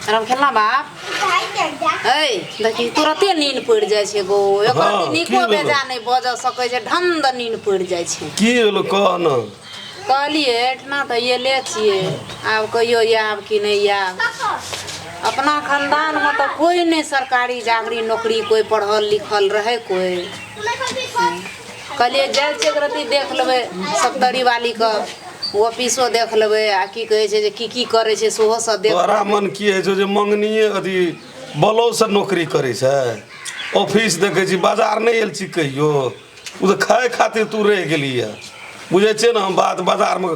राम खेलना बाप ऐ देखी तुरते नीन पड़ि जाइ छै गो एकर हँ, की नीको भेलौ? बेजा नहि बजऽ सकै छै ढंग नीन पड़ि जाइ छै की भेलो कह न कहलियै एहिठिना तऽ अयले छियै आब कहियो आयब कि नहि आयब अपना खानदानमे तऽ कोइ नहि सरकारी जागरी नौकरी कोइ पढ़ल लिखल रहै कोइ कहलियै जाइ छियै एक रत्ती देख लेबै सप्तरी वालीके ऑफिसो देख लेबै आ की कहै छै जे की की करै छै सेहो सब देख तोरा मन की होइ छौ जे मंगनीये अथी बलौसँ नौकरी करै छै ऑफिस देखै छी बाजार नहि आयल छी कहियो ओ तऽ खाय खातिर तू रहि गेली हँ बुझै छियै ने हम बात बाजारमे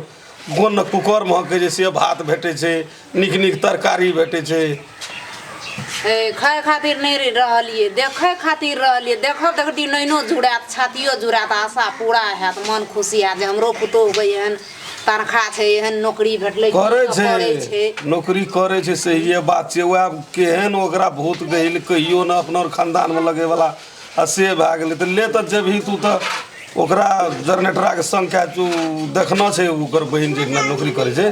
कोन ने कुकर महकै छै से भात भेटै छै नीक नीक तरकारी भेटै छै ए खाय खातिर नहि रहलियै देखै खातिर रहलियै देखब देखती नैनो जुड़ायत छातियो जुड़ायत आशा पूरा हैत मन खुशी हैत जे हमरो पुतोहुके एहन तनखा छै एहन नौकरी भेटलै करै की करै छै छै नौकरी करै छै सहिए बात छै वएह केहन ओकरा भूत गहिल कहियो ने अपना आओर खानदानमे लगैवला आ से भए गेलै तऽ ले तऽ जेबही तू तऽ ओकरा जनरेटराके संग कए तू देखना छै ओकर बहिन जे नौकरी करै छै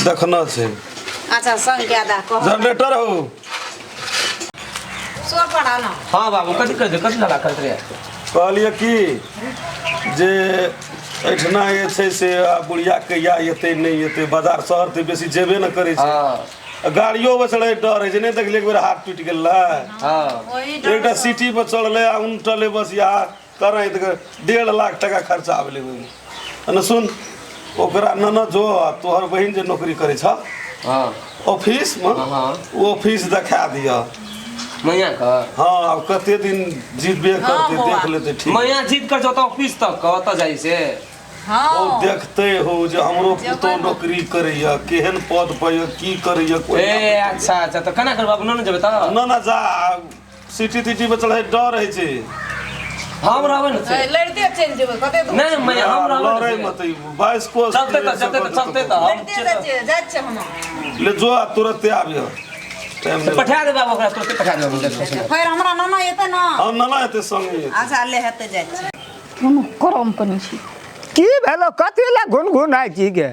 देखना छै अच्छा संग कए दए कह जनरेटर हो सो पढ़ा ना हाँ बाबू कथी कर दे कथी लगा करत रे कहलियै कि जे एहिठिना जे छै से आब बुढ़िया कहिया एतै नहि एतै बाजार शहर तऽ बेसी जेबे ने करै छै हाँ गाड़ियो पर चढ़ै डर होइ छै नहि देखलियै एक बेर हाथ टूटि गेल रहै हाँ ओही एकटा सिटी पर चढ़लै आ उनटलै बस इएह करैत 1.5 लाख टाका खर्चा भेलै ओहिमे आ ने सुन ओकरा ननद जो आ तोहर बहिन जे नौकरी करै छ हाँ ऑफिसमे हाँ। ओ ऑफिस देखा दिअ मैया का हाँ आब कते दिन जीतबे करतै बौआ। देख लेतै ठीक मैया जीत कर जाता ऑफिस तक कतऽ जाइ से हँ ओ देखते हो जे हमरो पुतोह नौकरी करैया केहन पद पर यऽ की करैया कोई ए अच्छा अच्छा तऽ केना करबै अपनो ने जेबै तऽ ना ना जा सिटी तिटी पर चढ़ै डर होइ छै हम रहबै ने से लड़िते चलि जेबै कते दूर नहि मैया हम रहबै लड़ै ने मत 22 कोस चलते तऽ चलते तऽ चलते तऽ हम लड़िते जाइ छियै जाइ छियै हम ले जो आ तुरते आबियो टाइम नहि पठा देबै ओकरा तुरते पठा देबै हम फेर हमरा नाना एतै ने हम नाना एते संगे एतै। अच्छा ले हेतै जाइ छियै कोनो करम कनी छी की भेलो कथी लए घुनघुनाइ छी गे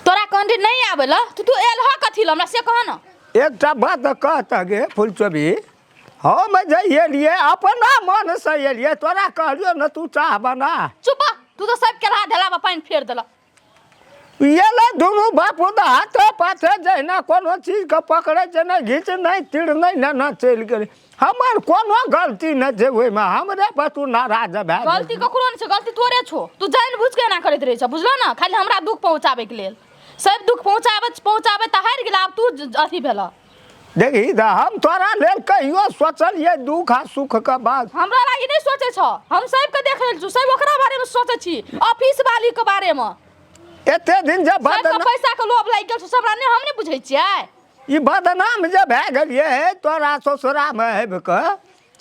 तोरा कंडी नहीं आवे ल तो तू एल ह कथी ल हमरा से कह न एकटा बात कहत गे फुलचोबी हम जे एलियै अपना मनसँ एलियै तोरा कहलियौ ने तू चाह बना चुप तू तो सब के ढेला पर पानी फेर देला एलै दुनू बापू तऽ हाथे पाथे जहिना कोनो चीजके पकड़ै छै नहि घीच नहि तीर नहि नेना चलि गेलै हमर कोनो गलती नहि छै ओहिमे हमरे पर तू नाराज भए गलती ककरो नहि छै गलती तोरे छो तू जानि बुझि के एना करैत रहै छ बुझलो ने खाली हमरा दुख पहुँचाबैके लेल सब दुख पहुँचाबै पहुँचाबै तऽ हारि गेल आब तू अथी भेल देखी तऽ हम तोरा लेल कहियो सोचलियै दुख आ सुखके बात हमरा लागि नहि सोचै छ हम सबके देख रहल छी सब ओकरा बारेमे सोचै छी ऑफिस वाली के बारेमे एते दिन जे सबके बदनाम पैसा के लोभ लागि गेल छौ हमरा नहि हम नहि बुझै छियै ई बदनाम जे भए गेलियै तोरा ससुरामे आबि कऽ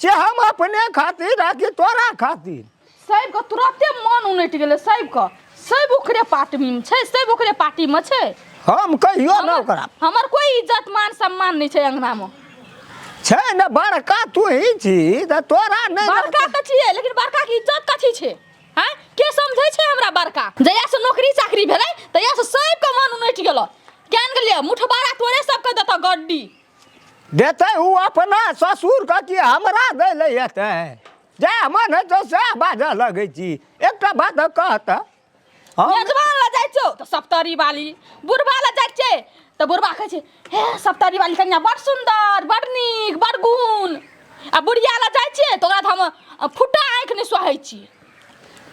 से हम अपने खातिर आ कि तोरा खातिर सबके तुरते मन उनटि गेलै सबके सब ओकरे पार्टी मे छै सब ओकरे पार्टी मे छै हम कहियो ने ओकरा हमर कोई इज्जत मान सम्मान नहि छै अंगना मे छै ने बड़का तू ही छी तऽ तोरा नहि बड़का तऽ छियै लेकिन बड़का के इज्जत कथी छै हैं के समझै छै हमरा बड़का जहिया से नौकरी चाकरी भेलै तहिया से सबके मन उनटि गेल केहन गेलियै मुठबारा तोरे सबके देतऽ गड्डी देतै ओ अपना ससुरके कि हमरा दै लए एतै जएह मन हेतौ सएह बाजऽ लगै छी एकटा बात कह तऽ हम मेजबान लग जाइ छौ तऽ सप्तरी वाली बुढ़बा लग जाइ छै तऽ बुढ़बा कहै छै हे सप्तरी वाली कनिया बड़ सुन्दर बड़ नीक बड़ गुण आ बुढ़िया लग जाइ छियै तऽ ओकरा तऽ हम फुटा आँखि नहि सहै छी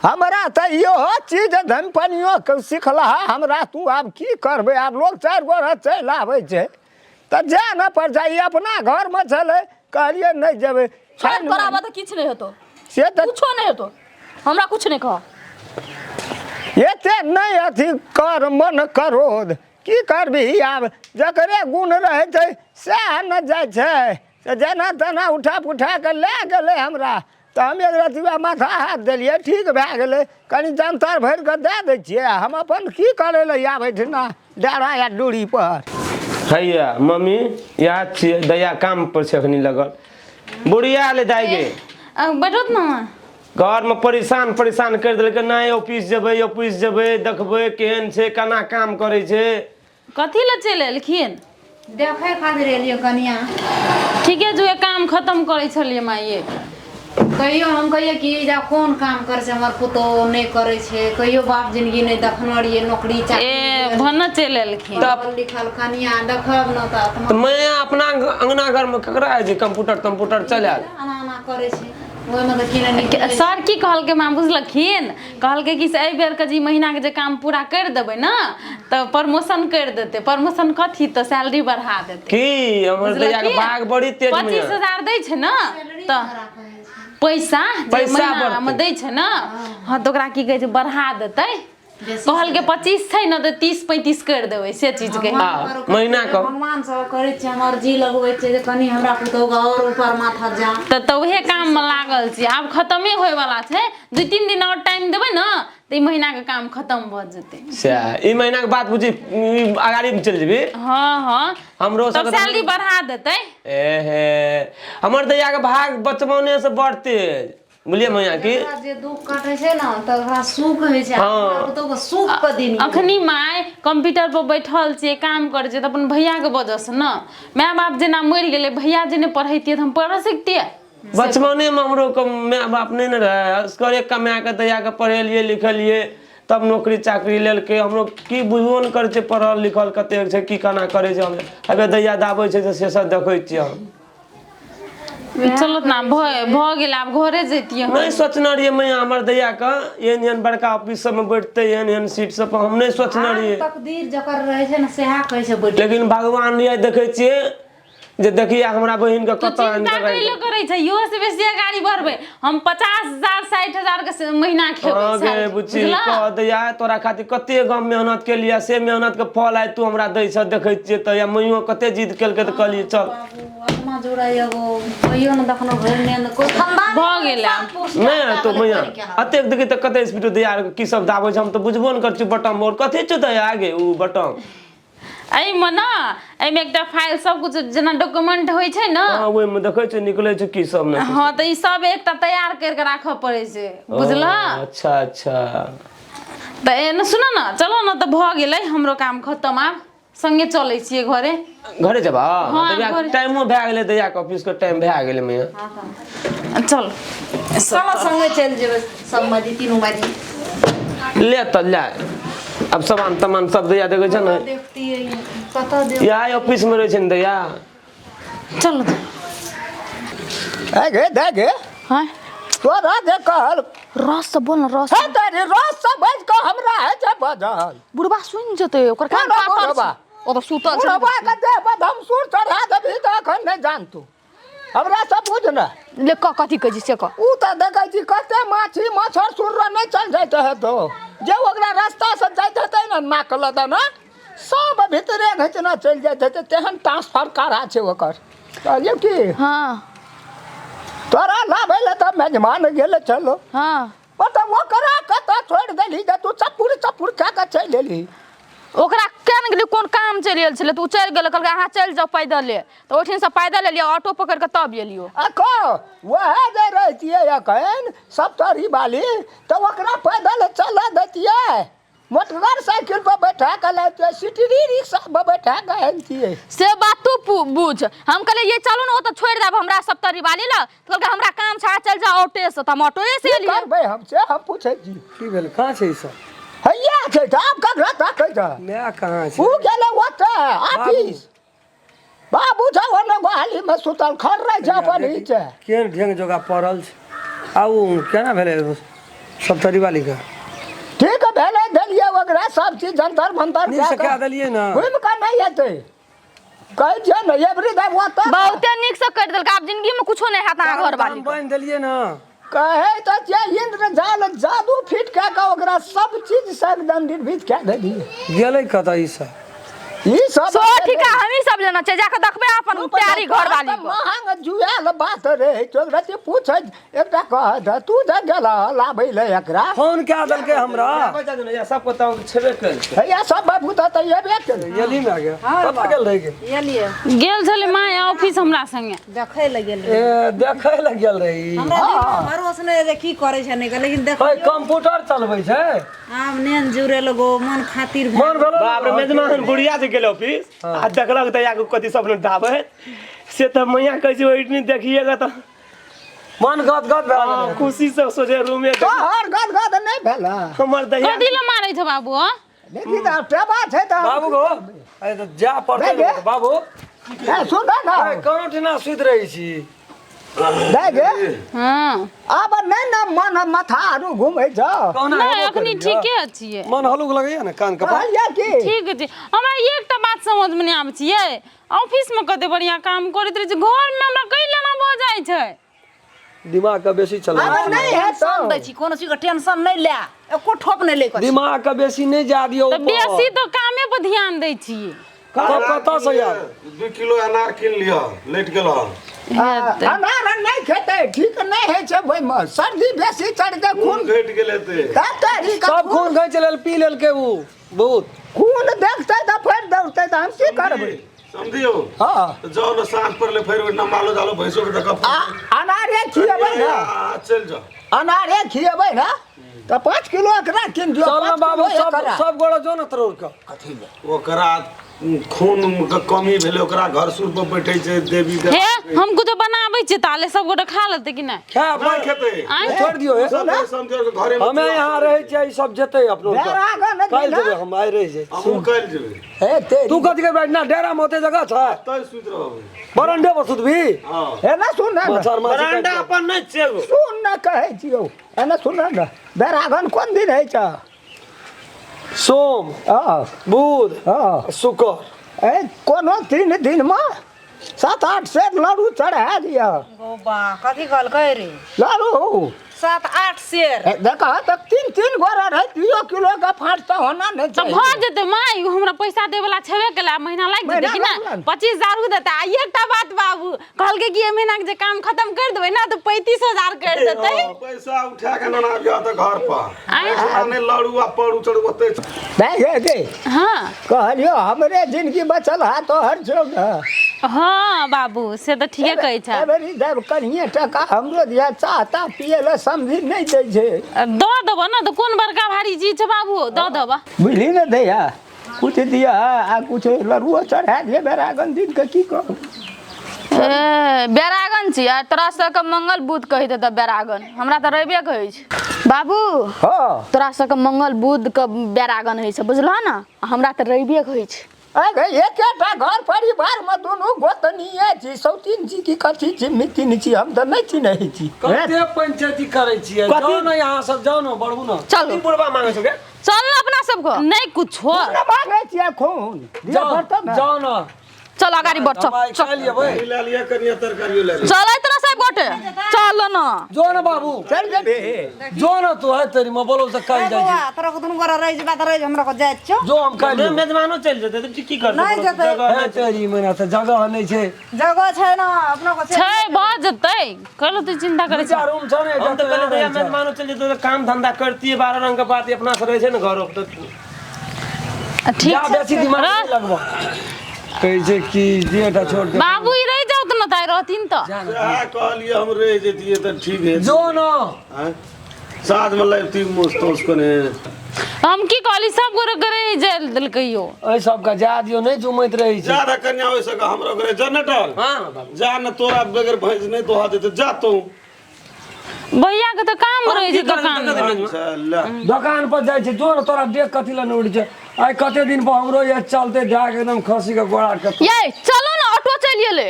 हमरा तऽ इहो चीज धनपनियो के सिखलह हमरा तू आब की करबै आब लोग चारि गोरा चलि आबै छै तऽ जा ने पर जाइ अपना घरमे छलै कहलियै नहि जेबै छोड़ तोरा बता किछु नहि हेतौ से तऽ कुछो नहि हेतौ हमरा कुछ नहि कह एते नहि अथी कर मन करोध की करबिही आब जकरे गुण रहै छै सएह ने जाइ छै से जेना तेना उठा पुठा कऽ लए गेलै हमरा तऽ हम एक रतिबा माथा हाथ देलियै ठीक भए गेलै कनि जंतर भरि कऽ दए दै छियै आ हम अपन की करै लए आब एहिठिना डेरा या डूरी पर हैया मम्मी इएह छियै दैया काम पर छै अखनी लगल बुढ़िया ले दाइ गे बैठत ना घरमे परेशान परेशान करि देलकै नहि ऑफिस जेबै ऑफिस जेबै देखबै केहन छै केना काम करै छै कथी लए चलि एलखिन देखै खातिर एलियै कनिया। ठीके जुए काम खत्म करै छलियै माइये। कहियो हम कहियै कि जा कोन काम करै छै हमर पुतोहु, नहि करै छै। कहियो बाप जिंदगी नहि देखने रहियै नौकरी ए चाकरी। भने चलि एलखिन। पढ़ल लिखल कनिया देखब ने तऽ तऽ मैं अपना अंगना घरमे ककरा होइ छै कंप्यूटर तम्प्यूटर चलायल? एना एना करै छै, ओहिमे तऽ की नहि। सर की कहलकै माँ बुझलखिन? कहलकै कि से एहि बेरके जे ई महीनाके जे काम पूरा करि देबै ने तऽ प्रमोशन करि देतै। प्रमोशन कथी? तऽ सैलरी बढ़ा देतै। की हमर दैया के बुझलखिन? भाग बड़ी तेज में 25,000 दै छै ने तऽ पैसा जे पैसा महीनामे बढ़तै। दै छै ने, हँ, तऽ ओकरा की कहै छै, बढ़ा देतै। कहलकै 25 छै ने तऽ 30 35 करि देबै, से चीज कहै। आ महीना के भगवान सब करै छै, हम अर्जी लगबै छियै जे कनि हमरा पुतोहु के और ऊपर माथा जा। तऽ उहे काममे लागल छी, आब खतमे होयवला छै। 2-3 दिन आओर टाइम देबै ने तऽ ई महीनाके काम खतम भऽ जेतै। सएह ई महीना के बाद बुझी ई अगाड़ी मे चलि जेबी। हँ हँ। हमरो तब सबके सैलरी बढ़ा देतै। एहे, हमर दैया के भाग बचपने से बड़ तेज, बुझलियै मैया की? जेकरा जे दुख काटै छै ने तऽ ओकरा सुख होइ छै। हँ। हमरा पुतोहु के सुख के दिन गेलै। अखनी माय कंप्यूटर पर बैठल छियै, काम करै छियै तऽ अपन भैयाके वजहसँ ने। माय बाप जेना मरि गेलै, भैया जे नहि पढ़ैतियै तऽ हम पढ़ सकतियै? बचपने में हमरो के माय बाप नहीं ने रहे, असगरे कमा के दैया के पढ़ेलिए लिखेलिए, तब नौकरी चाकरी लेलकै। हमरो की बुझबो नहि करै छै पढ़ल लिखल कतेक छै, की केना करै छै। हम अगर दैया दाबै छै तऽ से सब देखै छियै हम। चलत ना, भऽ गेल, आब घरे जैतियै हम। नहि सोचने रहियै मैया हमर दैया के एहन एहन बड़का ऑफिस सबमे बैठतै, एहन एहन सीट सब पर हम नहि सोचने रहियै। तकदीर जकर रहै छै ने सएह कहै छै बैठ। लेकिन भगवान ये देखै छियै जे देखिए हमरा बहिन के तू कतऽ आनि चिंता के राखि कैले करै छै? इहो से बेसी गाड़ी बढ़बै हम, 50,000 60,000 के महीना खेबै हाँ गे सैलरी, बुच्ची। बुझलह? कह दैया तोरा खातिर कते गाम मेहनत केलियै, से मेहनत के फल आइ तू हमरा दै छह, देखै छियै तऽ। या मैयो कते जिद केलकै तऽ कहलियै चल। बाबू आत्मा जुड़ा एगो कहियो ने देखनो भरि ने कोइ खानदान भऽ गेल आब। नहि तो मैया अतेक देखी तऽ कते स्पीड दैया की सब दाबै छै, हम तऽ बुझबो नहि करै छी। बटम और कथी छौ दैया गे उ बटम? एहिमे ने, एहिमे एकटा फाइल सब कुछ जेना डॉक्यूमेंट होइ छै ने। हाँ, ओहिमे देखै छै निकलै छै की सब ने। हँ, तऽ ई सब एकटा तैयार करि के राखऽ पड़ै छै, बुझलह? अच्छा अच्छा। तऽ एने सुन ने, चलो ने, तऽ भऽ गेलै हमरो काम खतम, आब संगे चलै छियै घरे। घरे जेबा? हाँ, दैया घरे। टाइमो भए गेलै, दैया के ऑफिस के टाइम भए गेलै मैया। चल। चलो संगे चलि जेबै सब मजी, तीनू मजी। ले तऽ ले, आब सामान तमान सब दैया देखै छै ने। देखतियै कतऽ देख। इएह ऑफिस मे रहै छै ने दैया। चलो। ए गे दे गे। हाँ। तोरा जे कहल। रस से बोल न, रस। हे तेरी रस से बज कऽ हमरा है छै बजल। बुढ़बा सुनि जेतै, ओकर कान कोना पातर बुढ़बा? छै। ओ तऽ सुतल छै। बुढ़बा के देह पर हम सुर चढ़ा देबही तऽ एखन नहि जानतू, हमरा सब बुझ ने। ले कह, कथी कहै छी से कह। उ तऽ देखै छी कते माछी मच्छर सुर नहि चल जाइत हेतौ, जे ओकरा रास्ता से जाइत हेतै ने नाक लऽ ने सब भीतरे घिचना चलि जाइत हेतै, तेहन ट्रांसफर कारा छै ओकर। कहलियौ की? हाँ। तोरा लाबै लए तऽ मेजमान गेल छलो। हाँ। ओ तऽ ओकरा कतऽ छोड़ि देलही जे तू चपुर चपुर कए कऽ चलि एलही? ओकरा केना गेलै, कोन काम चलि गेल छलै तऽ ओ चलि गेलै, कहलकै अहाँ चलि जाउ पैदले, तऽ ओहिठिनसँ पैदल एलियै, ऑटो पकड़ि कऽ तब एलियो। आ कह वएह जे रहितियै एखन सप्तरी बाली तऽ ओकरा पैदल चलऽ दैतियै, मोटगर साइकिल पर बैठा कऽ लाबितियै, सिटरी रिक्शा पर बैठा कऽ आनितियै? से बात तू बुझ। हम कहलियै ये चलू ने ओतऽ छोड़ि देब हमरा सप्तरी बाली लग, तऽ कहलकै हमरा काम छै, अहाँ चलि जाउ ऑटोसँ, तऽ हम ऑटोए से की एलियै। करबै हम से हम पूछै छी। की भेल? कहाँ छै ई सब? हैया छै तऽ आब ककरा ताकै छै? माय कहाँ छै? उ गेलै ओतऽ ऑफिस, बाबू छै ओने गोहालीमे सुतल खर रहै छै अपन ही छै। केहन ढेंग जोगा पड़ल छै। आ ओ केना भेलै सप्तरी वाली के? ठीक भेलै, देलियै ओकरा सब चीज जंतर मंतर। नीक से कए देलियै ने? घुमि कऽ नहि हेतै, कहै छियै ने एवरी देव ओतऽ बहुते नीक से करि देलकै, आब जिंदगी में कुछो नहि हैत अहाँ घरवाली के। बान्हि देलियै ने? कहै तऽ छियै इन्द्रजाल जादू फिट कए कऽ ओकरा सब चीज से एकदम निर्भीत कए देलियै। गेलै कतऽ ई सब? ई सब सो ठीका हमही सब लेना छै, जाके देखबै अपन प्यारी घरवाली के। महंग जुआल बात रे, तोरा जे पूछै एकटा कह दे, तू जे गेल लाबै ले एकरा। फोन कए देलकै हमरा। सब पता छेबे करै। हैया सब बाबू तऽ एबे केलै। एली में गे कतऽ गेल रही गे? एलियै। गेल छलै माय ऑफिस हमरा संगे। देखै लए गेल रही। ए देखै लए गेल रही? हमरा दिलमे भरोस नहि जे की करै छै नहि करै, लेकिन है देखियौ। कंप्यूटर चलबै छै। आब नेन जुड़े लगो मन खातिर मन भेलो। बाप रे, मेजमान बुढ़िया जे गेल। गेल ऑफिस आ देखलक तऽ आगू कथी सब दाबै से तऽ मैया कहै छै ओहिठिन देखिएगा तऽ मन गद गद भए हाँ, गेल। खुशी से सोझे रूमे तोहर गद गद नहि भेल हमर दहिया कथी लए मारै छौ बाबू हँ? लेकिन आब टेबा छै तऽ बाबू गो, अरे तऽ जा पड़तै नहि गे। बाबू। ए, सुन ने। ए, कोनो ठिना सुति रहै छी। दाइ गे। हँ। आब नहि ने मन माथा आरू घुमै छौ। कहुना नहि हेबो अखनी करैए। ठीके छियै। मन हलुक लगैया ने कान कपार। कहलियै की ठीक छै। हमरा एकटा बात समझमे नहि आबै छियै, ऑफिसमे कते बढ़िआँ काम करैत रहै छै, घरमे हमरा कै लेना भऽ जाइ छै। दिमाग के बेसी चला। आब नहि टेंशन हेतौ। दै छी, कोनो चीजके टेंशन नहि ले, एको ठोप नहि लै के छै। दिमाग के बेसी नहि जा दियौ। तऽ बेसी तऽ कामे पर ध्यान दै छियै। तब कतऽ से आयल? 2 किलो अनार कीन लिअ, लेट गेल हन। अनार नहि खेतै, ठीक नहि होइ छै, ओहिमे सर्दी बेसी चढ़तै, खून खून घटि गेल हेतै। तब तोरी के सब खून घैच लेल, पी लेलकै उ बहुत। खून देखतै तऽ फेर दौड़तै, तऽ हम की करबै? समझियौ। हँ। तऽ जाउ ने साँझ पड़ले फेर ओहिना मालो जालो भैंसो के देखऽ। आ अनारे खिएबै ने। आ, चलि जाउ। अनारे खिएबै ने तऽ 5 किलो एकरा कीन दियौ। चल ने 5 बाबू, किलो सब एकरा। सब गोड़ा जो ने तरोड़ के। ओकरा खून के कमी भेलै, ओकरा घर सुर पर बैठे छै देवी देवता। हे, हम कुछो बनाबै छियै ताले सब गोटे खा लेतै कि नहि? खा नहि खेतै। आँय? छोड़ दियौ हे। सब समझियौ के घरे में हमे यहाँ रहै छियै, ई सब जेतै अपनो के। डेरा गन काल्हि दिना। जेबै हम, आइ रहि जाइ। हमहूँ काल्हि जेबै। हे तेरी। तू कथी करबै? ना डेरा में ओते जगह छै? तै सुति रहबै। बरंडे पर सुतबी? हँ। हे ना सुन ने। मच्छर माछी बरांडा काटि अपन नहि छै एगो। सुन ने, कहै छियौ, एने सुन ने, बैरागन कोन दिन होइ छै? के। सोम, हँ। बुध, हँ। शुक्र। ए कोनो 3 दिनमे 7-8 सेर लड्डू चढ़ा दिअ। गौ बा, कथी कहलकै रे? लड्डू। 7-8 सेर। ए, देखह तऽ 3-3 गोरा रहै, 2 किलो के फाट तऽ होना नहि तऽ चाही। भऽ जेतै माय, हमरा पैसा देवला छेबे केला, महीना लागि जेतै कि महीना नहि? लागल। 25,000 देतै। आ एकटा बात बाबू कहलकै कि एहि महीना के जे काम खत्म कर देबै ना तऽ 35,000 कर देतै। पैसा उठा के नेना आबियौ तऽ घर पर। आँय? हमरा नहि लड़ू आ पड़ू चढ़ू ओतै। दाइ गे, गे। हँ। कहलियौ हमरे जिनगी बचल हा तोहर छौ ने। हँ बाबू, से तऽ ठीके कहै छै। एबरी देब कनिये टका हमरो दिया, चाह ताह पिए लए समझी नहि दै छै। दऽ देबऽ ने तऽ कोन बड़का भारी चीज छै बाबू, दऽ देबऽ। बुझली ने दैया, कुछ दिया आ कुछ लड़ुओ चढ़ा दिए बैरागन दिन के, की कहू। ए बैरागन छी आ तोरा सबके मंगल बुध कहि देतऽ बैरागन, हमरा तऽ रविए कहै छै बाबू। हँ। तोरा सबके मंगल बुध के बैरागन होइ छै, बुझलह ने? हमरा तऽ रविए कहै छै। अरे एकेटा घर परिवार में दुनू गोतनीये छी, सौतीन छी कि कथी छी, मितिन छी, हम तऽ नहि चिन्है छी। कते पंचायती करै छियै? कथी? जाउ ने यहाँ सब, जाउ ने, बढ़ू ने। चलू। बुढ़बा मांगे छौ गे? चल ने अपना सबके। नहि कुछो। ने मांगै छियै खून दिअ जाउ पड़तौ ने। जाउ ने। चल अगाडि बढ़, चल। हम आइ चल। काल्हि एबै। दही लए लिअ कनिया, तरकारियो लए लिअ। चल तोरा सब गोटे, चल न। जो ने बाबू। चल जेबी। जो ने तू, है तेरी में बोलो से काल्हि जाइ छी। बौआ, तोरा के दुनू गोरा रहि जेबा तऽ रहि, हमरा के जाइ छियौ। जो, हम काल्हि एबै। मेजबानो चलि जेतै तऽ की करतै? नहि जेतै। जगह है नहि छै। तेरी महीना से जगह नहि छै। जगह छै ने अपना के। छै, भऽ जेतै। कहलहुँ तू चिन्ता करै दूटा छै। रूम छौ ने। हम तऽ कहलियै रहै दहिया छै। मेजबानो चलि जेतै तऽ काम धंधा करतियै, 12 रंग के बात अपना से रहै छै ने घरो पर तऽ। ठीक जा छै। बेसी दिमाग नहि लगबऽ। कहै छै कि जेटा छोड़ दे। बाबू ई रहि जाउ तऽ ने ताइ रहथिन तऽ। सएह कहलियै, हम रहि जैतियै तऽ ठीक हेतै। जो न। आँय? साँझमे लैबती मोस तोस कने। हम की कहली, सब गोरे के रहि जाय देलकै यौ। एहि सबके जा दियौ, नहि जुमैत रहै छै। जा रे कन्या, ओहि सबके हमरो करे जनरेटर। हँ बाबू। जा ने, तोरा बगैर भैंस नहि दोहा देतै, जा तू। भैया के तऽ काम रहै छै दोकान मे। अच्छा, ले। दोकान पर जाइ छै, जो ने, तोरा देख कथी लए नहि उड़ै छै? आइ कते दिन पर हमरो ये चलते जाके एकदम खसी के गोड़ा के। ये चलो ने, ऑटो चलि एलै।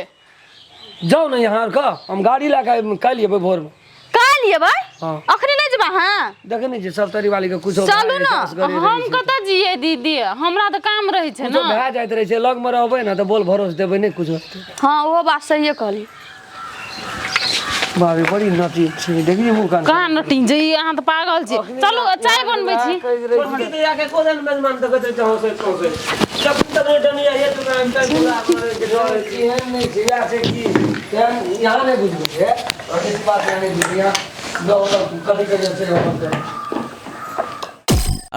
जाउ ने यहाँ के, हम गाड़ी लए कऽ काल्हि एबै भोर मे। काल्हि एबै? हँ। अखनी नहि जेबै अहाँ? देखै नहि छियै सप्तरी वाली के कुछो चलू ने। हम कतऽ जियै दीदी, हमरा तऽ काम रहै छै कुछो ने। भए जाइत रहै छै, लग मे रहबै ने तऽ बोल भरोस देबै नहि कुछो। हँ, ओहो बात सहिए कहली। बाबे, बड़ी नटी छै, देखी मुँह कान। कहाँ नटी जे, अहाँ तऽ पागल छी। चलू, चाय बनबै छी। छोटकी दैया के कोदन मेजबान देखैत रहै छै, हँसैत हँसैत जखन तक नहि डनिया ये दुकान तक पूरा करे के डर। एहन नहि छै, इएह छै कि एहन यहाँ नहि बुझबै छै, इस बात यहाँ नहि बुझबै, यहाँ कथी करै छै अपन।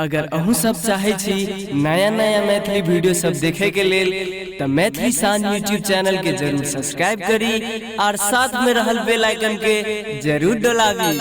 अगर अहूँ सब चाहै छी नया नया मैथिली वीडियो सब देखे के लेल तऽ मैथिली शान यूट्यूब चैनल के जरूर सब्सक्राइब करी और साथ में रहल बेल आइकन के जरूर डोलाबी।